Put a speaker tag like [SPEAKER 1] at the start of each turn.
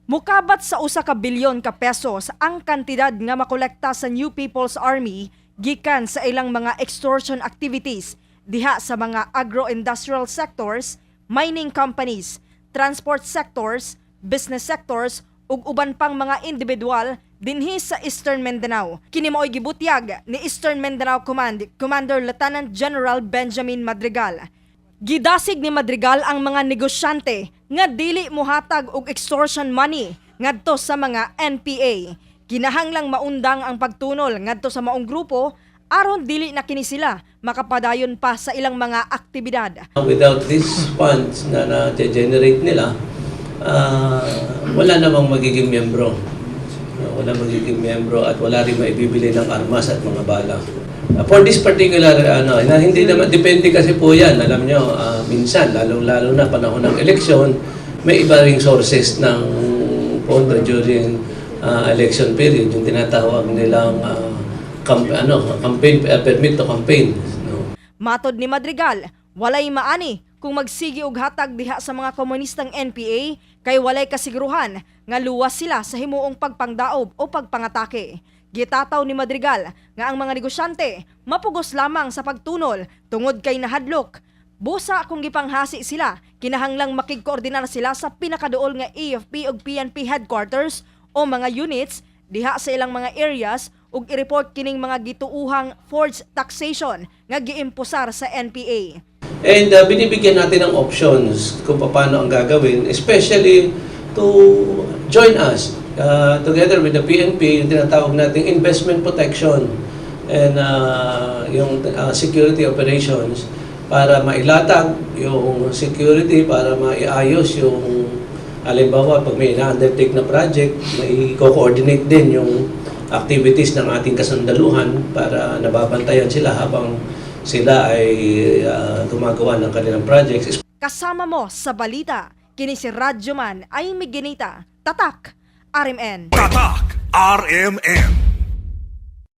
[SPEAKER 1] Mukabat sa 1 ka bilyon ka pesos ang kantidad nga makolekta sa New People's Army gikan sa ilang mga extortion activities diha sa mga agro-industrial sectors, mining companies, transport sectors, business sectors ug uban pang mga individual dinhi sa Eastern Mindanao. Kini mao'y gibutyag ni Eastern Mindanao Command Commander Lieutenant General Benjamin Madrigal. Gidasig ni Madrigal ang mga negosyante nga dili mohatag og extortion money ngadto sa mga NPA. Kinahanglang maundang ang pagtunol ngadto sa maong grupo aron dili na kini sila makapadayon pa sa ilang mga aktibidad.
[SPEAKER 2] Without these funds na na-generate nila, wala namang magiging miyembro. Wala magiging miyembro at wala rin maibibili ng armas at mga bala. For this particular, ano, na hindi naman, depende kasi po yan. Alam nyo, minsan, lalong-lalo na panahon ng eleksyon, may iba ring sources ng pondo during election period, yung tinatawag nilang ano, campaign, permit to campaign. No?
[SPEAKER 1] Matod ni Madrigal, walay maani kung magsigi og hatag diha sa mga komunistang NPA kay walay kasiguruhan nga luwas sila sa himuong pagpangdaob o pagpangatake. Gitataw ni Madrigal nga ang mga negosyante mapugos lamang sa pagtunol tungod kay nahadlok. Busa kung gipanghasi sila, kinahanglang makigkoordinar sila sa pinakaduol nga AFP ug PNP headquarters o mga units diha sa ilang mga areas ug i-report kining mga gituuhang forged taxation nga giimposar sa NPA.
[SPEAKER 2] And binibigyan natin ng options kung paano ang gagawin, especially to join us together with the PNP, yung tinatawag nating investment protection and yung security operations para mailatag yung security, para maiayos yung halimbawa pag may ina-undertake na project, may co-coordinate din yung activities ng ating kasundaluhan para nababantayan sila habang sila ay gumagawa ng kanilang projects.
[SPEAKER 1] Kasama mo sa balita, kini si Radyoman Aimee Ginita, Tatak, RMN.
[SPEAKER 3] Tatak RMN.